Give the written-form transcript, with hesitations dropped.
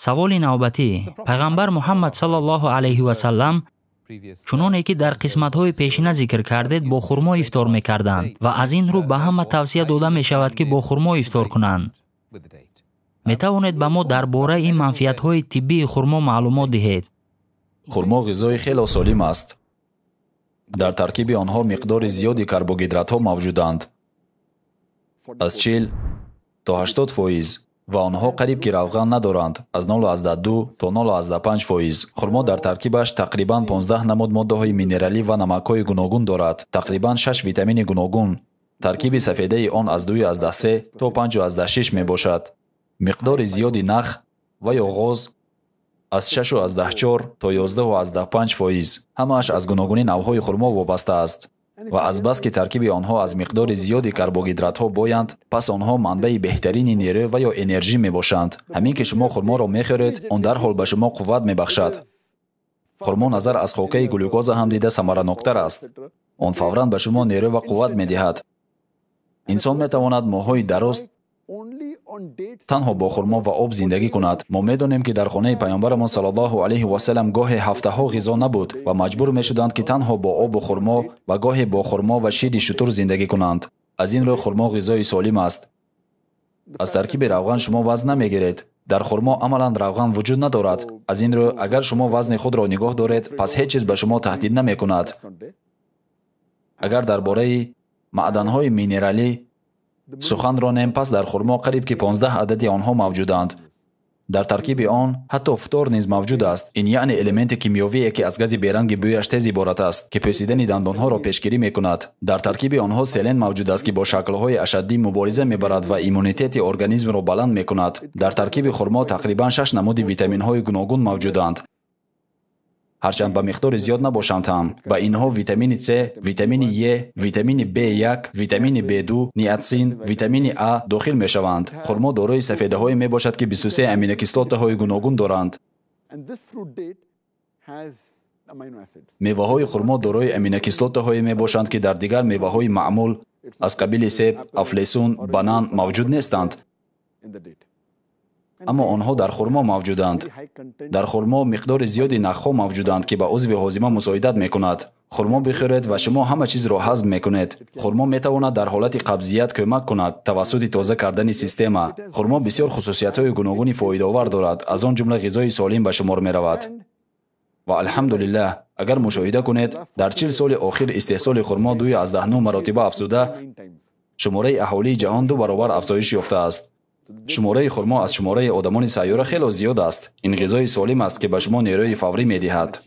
Саволи навбатӣ. Пайғамбар Муҳаммад саллаллоҳу алайҳи васаллам, чуноне ки дар қисматҳои пешина зикр кардед, бо хурмо ифтор мекарданд ва аз ин рӯ ба ҳама тавсия дода мешавад, ки бо хурмо ифтор кунанд. Метавонед ба мо дар бораи ин манфиатҳои тиббии хурмо маълумот диҳед? Хурмо ғизои хело солим аст. Дар таркиби онҳо миқдори зиёди карбогидратҳо мавҷуданд, аз 40 то 80%, ва онҳо қариб ки равған надоранд, аз 0,2 то 0,5%. Хурмо дар таркибаш тақрибан 15 намуд моддаҳои минералӣ ва намакҳои гуногун дорад, тақрибан 6 витамини гуногун. Таркиби сафедаи он аз 2,3 то 5,6 мебошад. Миқдори зиёди нах ва ё ғоз аз 6,4 то 11,5%. Ҳамааш аз гуногуни навъҳои хурмо вобаста аст. Ва азбаски таркиби онҳо аз миқдори зиёди карбогидратҳо боянд, пас онҳо манбаи беҳтарини нерӯ ва ё энержӣ мебошанд. Ҳамин ки шумо хурморо мехӯред, он дарҳол ба шумо қувват мебахшад. Хурмо назар аз хокаи глюкоза ҳам дида самараноктар аст. Он фавран ба шумо нерӯ ва қувват медиҳад. Инсон метавонад моҳҳои дароз танҳо бо хурмо ва об зиндагӣ кунад. Мо медонем, ки дар хонаи пайғамбарамон саллаллоҳу алайҳи васаллам гоҳе ҳафтаҳо ғизо набуд ва маҷбур мешуданд, ки танҳо бо обу хурмо ва гоҳе бо хурмо ва шири шутур зиндагӣ кунанд. Аз ин рӯ хурмо ғизои солим аст. Аз таркиби равған шумо вазн намегиред. Дар хурмо амалан равған вуҷуд надорад. Аз ин рӯ агар шумо вазни худро нигоҳ доред, пас ҳеҷ чиз ба шумо таҳдид намекунад. Агар дар бораи маъданҳои минералӣ сухан ронем, пас дар хурмо қариб ки 15 адади онҳо мавҷуданд. Дар таркиби он ҳатто фтор низ мавҷуд аст. Ин яъне элементи кимиёвие, ки аз гази беранги бӯяш тез иборат аст, ки пӯсидани дандонҳоро пешгирӣ мекунад. Дар таркиби онҳо селен мавҷуд аст, ки бо шаклҳои ашаддӣ мубориза мебарад ва иммунитети организмро баланд мекунад. Дар таркиби хурмо тақрибан 6 намуди витаминҳои гуногун мавҷуданд, ҳарчанд ба миқдори зиёд набошанд ҳам. Ба инҳо витамини С, витамини Е, витамини В1, витамини В2, ниатсин, витамини А дохил мешаванд. Хурмо дорои сафедаҳое мебошад, ки 23 аминокислотаҳои гуногун доранд. Меваҳои хурмо дорои аминокислотаҳое мебошанд, ки дар дигар меваҳои маъмул аз қабили себ, афлесун, банан мавҷуд нестанд. Аммо онҳо дар хурмо мавҷуданд. Дар хурмо миқдори зиёди нахҳо мавҷуданд, ки ба узви ҳозима мусоидат мекунад. Хурмо бихӯред ва шумо ҳама чизро ҳазм мекунед. Хурмо метавонад дар ҳолати қабзият кӯмак кунад тавассути тоза кардани система. Хурмо бисёр хусусиятҳои гуногуни фоидаовар дорад, аз он ҷумла ғизои солим ба шумор меравад. Ва алҳамдулиллаҳ, агар мушоҳида кунед, дар 40 соли охир истеҳсоли хурмо 2,9 маротиба афзуда, шумораи аҳолии ҷаҳон 2 баробар афзоиш ёфтааст. Шумораи хурмо аз шумораи одамони сайёра хело зиёд аст. Ин ғизои солим аст, ки ба шумо нерӯи фаврӣ медиҳад.